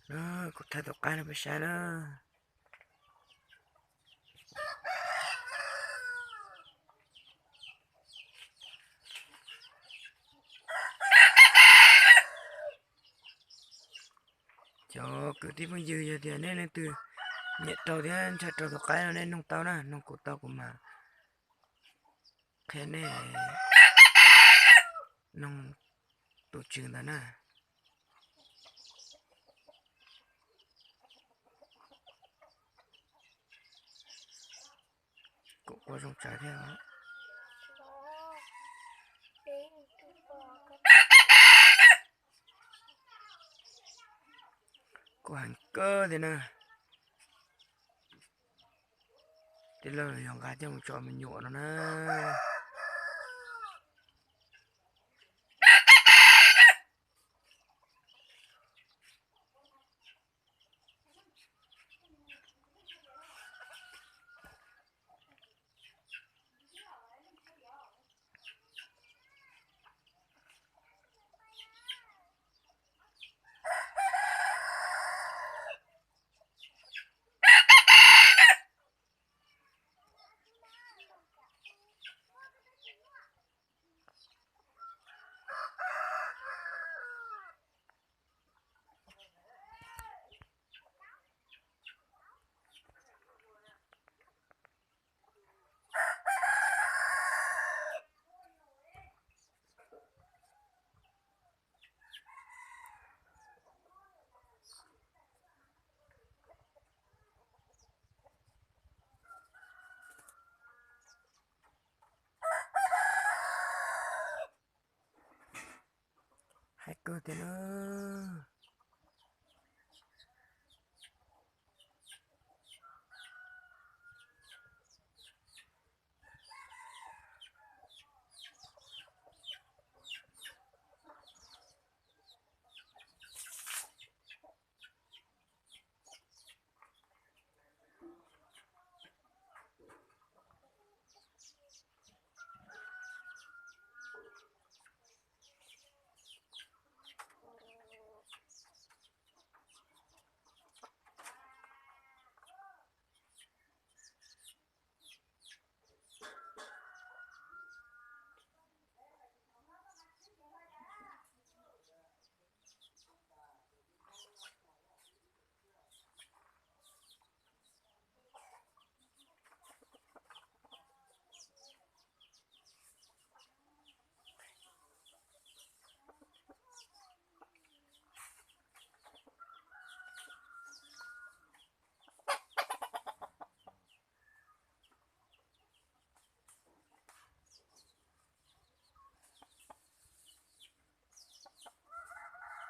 Kuv thaij tus qaib no peb saib na. Cov kwv tij phooj ywg, yog tias nej leej twg nyiam rau thiab ntshai rau tus qaib no nej noog tau na, noog kuv tau kuv mam qhia nej noog tus tswv ntawd na. Kuj ua zoo tsav thiab os. Kuj heev kawg thiab na. Tij laug yuav nqa coj mus tso me nyuam no na. Hais kawg tiag na.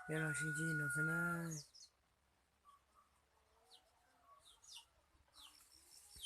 Peb los sib ntsib no xwb na.